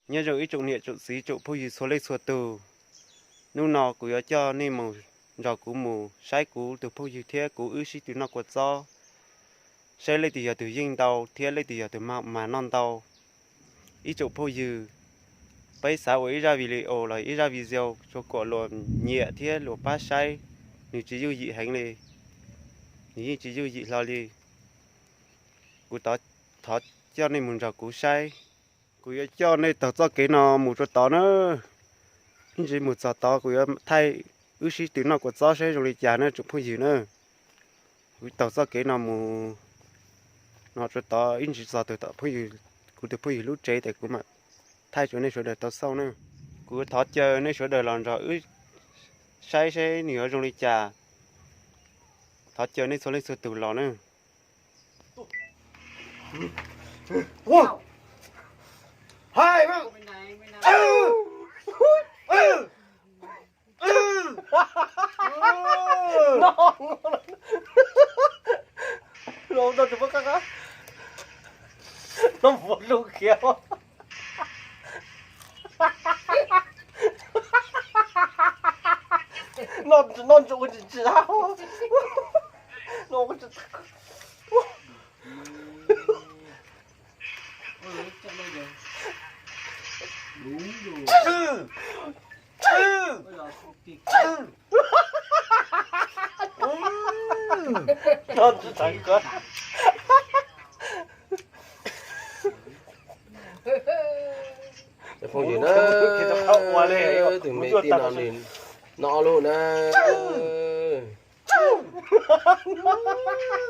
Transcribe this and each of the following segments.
Nyob zoo ib tsoom niam tsoom txiv tsoom phooj ywg txhua leej txhua tus. Hnub no kuv yuav coj nej mus nrog kuv mus saib kuv tus phooj ywg thiab kuv wb sib tw noj kua txob, saib leej twg yog tus yeej ntau thiab leej twg yog tus mag noj ntau. Ib tsoom phooj ywg, peb xav ua ib zaj video los ib zaj video tsuas kom luag nyiam thiab luag pab saib, nws tsis yooj yim heev li, nws yeej tsis yooj yim hlo li. Kuv thov coj nej mus nrog kuv saib. Kuv yuav coj nej taug txoj kev no mus rau tod na. Ib ntsis mus txog tod kuv yuav thaij wb sib tw noj kua txob saib zoo li cas na tsoom phooj ywg na. Kuv taug txoj kev no mus no rau tod, ib ntsis txog tus, kuv tus phooj ywg lub tsev ces kuv mam thaij rau nej sawv daws tau xauj na. Kuv thov caw nej sawv daws los nrog wb saib seb nws yuav zoo li cas. Thov caw nej txhua leej txhua tus los na. Phooj ywg na, tus me tij no nws no lub na,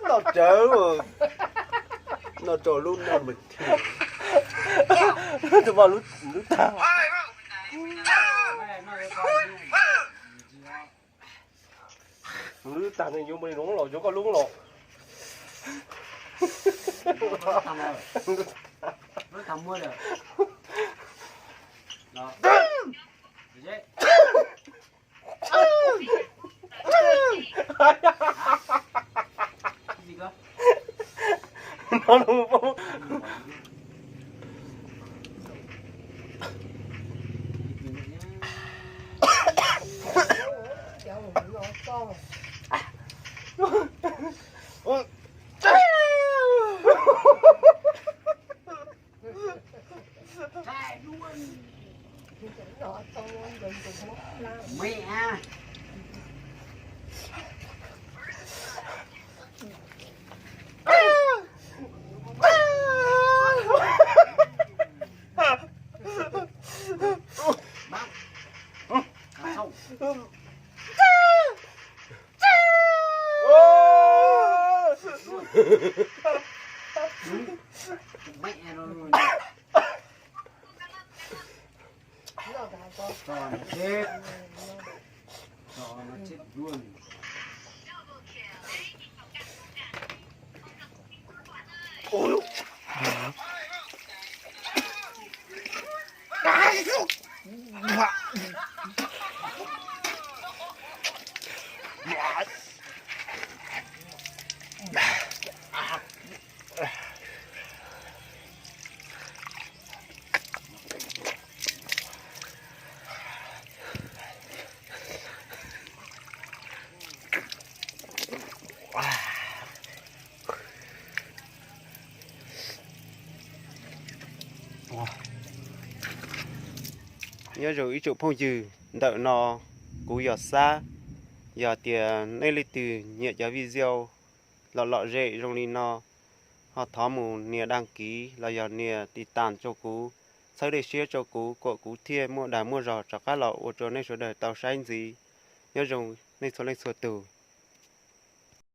no tsawv, no rau lub no mas thiaj lub tag. Lub tag nws yuav mus li no los yuav koj lub los. Nyob zoo ib tsoom phooj ywg, ntawm no kuv yog Xab. Yog tias nej leej twg nyiam cov video lom lom zem zoo li no, ho thov mus nias đăng ký los yog nias tiv tas rau kuv, txhawb dej siab rau kuv kom kuv thiaj muaj dag muaj zog rov qab los ua rau nej sawv daws tau saib ntxiv. Nyob zoo nej txhua leej txhua tus.